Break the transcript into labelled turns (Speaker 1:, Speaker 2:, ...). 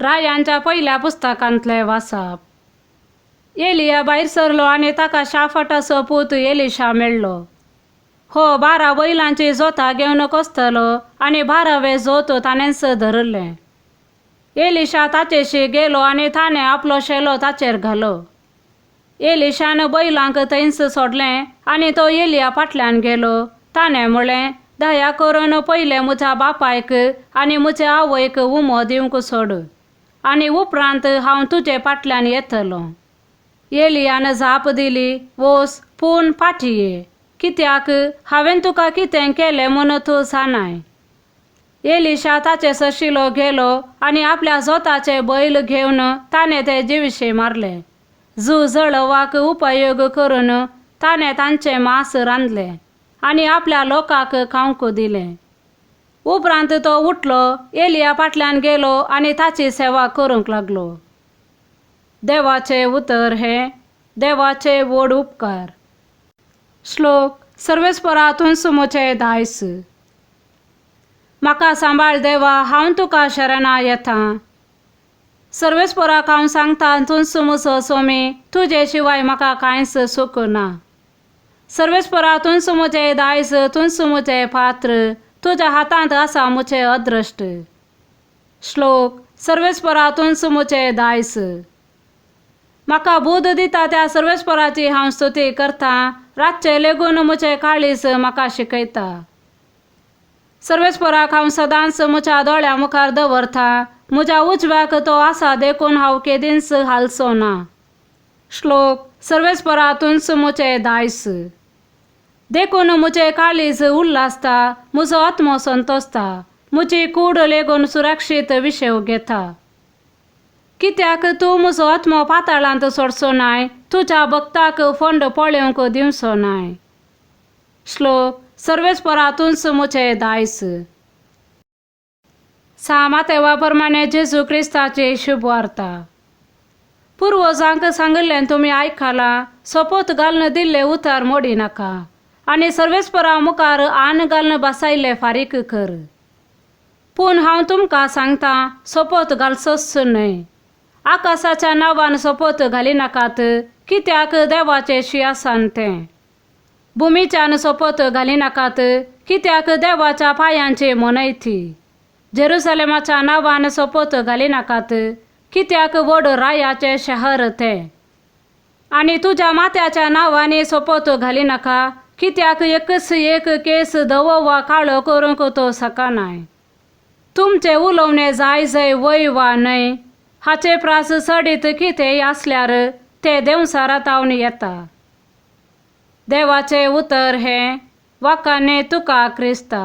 Speaker 1: रायांच्या पयल्या पुस्तकांतलें वाचप. एलिया भायर सरलो आनी ताका शाफाटाचो पूत एलिशा मेळ्ळो. हो 12 बैलांची जोतां घेवन कोसतलो आनी 12वें जोत ताणेंच धरिल्लें. एलिशा ताचेशी गेलो आनी ताणें आपलो शेलो ताचेर घालो. एलिशान बैलांक थंयच सोडलें आनी तो एलिया फाटल्यान गेलो. ताणें म्हणलें, दया करून पयलें म्हज्या बापायक आनी म्हजे आवयक उमो दिवंक सोड आनी उपरांत हांव तुजे फाटल्यान येतलो. एलियान जाप दिली, वोस पूण फाटी ये, कित्याक हांवें तुका कितें केलें म्हूण तूं जाणाय. एलिशा ताचे सरशिलो गेलो आनी आपल्या जोताचे बैल घेवन ताणें ते जिविशे मारले. जू जळवाक उपयोग करून ताणें तांचें मांस रांदलें आनी आपल्या लोकांक खावंक दिलें. उपरांत तो उठलो, एलिया फाटल्यान गेलो आनी ताची सेवा करूंक लागलो. देवाचें उतर हें देवाचे व्हड उपकार. श्लोक सर्वेस्परा तूंच म्हजें दायज. म्हाका सांबाळ देवा, हांव तुका शरणा येता. सर्वेस्पराक हांव सांगता, तूंच म्हजो स्वामी, तुजे शिवाय म्हाका कांयच सूख ना. सर्वेस्परा तूंच म्हजें दायज, तूंच म्हजें पात्र, तुज्या हातांत आसा म्हजें अद्रश्ट. श्लोक सर्वेस्परा तूंच म्हजें दायज. म्हाका बूद दिता त्या सर्वेस्पराची हांव स्तुती करता, रातचें लेगून म्हजें काळीज म्हाका शिकयता. सर्वेस्पराक हांव सदांच म्हज्या दोळ्यां मुखार दवरता, म्हज्या उजव्याक तो आसा देखून हांव केदींच हालचो ना. श्लोक सर्वेस्परा तूंच म्हजें दायज. देखून म्हजें काळीज उल्हासता, म्हजो आत्मो संतोसता, म्हजी कूड लेगून सुरक्षीत विशेव घेता. कित्याक तूं म्हजो आत्मो पाताळांत सोडचो नाय, तुज्या भक्ताक फोंड पळोवंक दिवचो नाय. श्लोक सर्वेस्परा तूंच म्हजें दायज. सा मातेवा प्रमाणे जेजू क्रिस्ताची शुभवार्ता. पुर्वजांक सांगिल्लें तुमी आयकलां, सोपोत घालून दिल्लें उतर मोडी नाका आनी सर्वेस्परा मुखार आन घालून बसायल्लें फारीक कर. पूण हांव तुमकां सांगता, सोपोत घालचोच न्हय. आकाशाच्या नांवान सोपोत घाली नाकात, कित्याक देवाचें शिंवासन तें. भुमीच्यान सोपोत घाली नाकात, कित्याक देवाच्या पांयांची मोनय ती. जेरुसलेमाच्या नांवान सोपोत घाली नाकात, कित्याक व्हड रायाचें शहर तें. आनी तुज्या माथ्याच्या नांवांनी सोपोत घाली नाका, कित्याक एकच एक केस धवो वा काळो करूंक तो शकनाय. तुमचें उलोवणें जाय जय वय वा न्हय, हाचे प्रास चडीत कितेंय आसल्यार तें देंवचारांत येता. देवाचें उतर हें वाकाने तुका क्रिस्ता.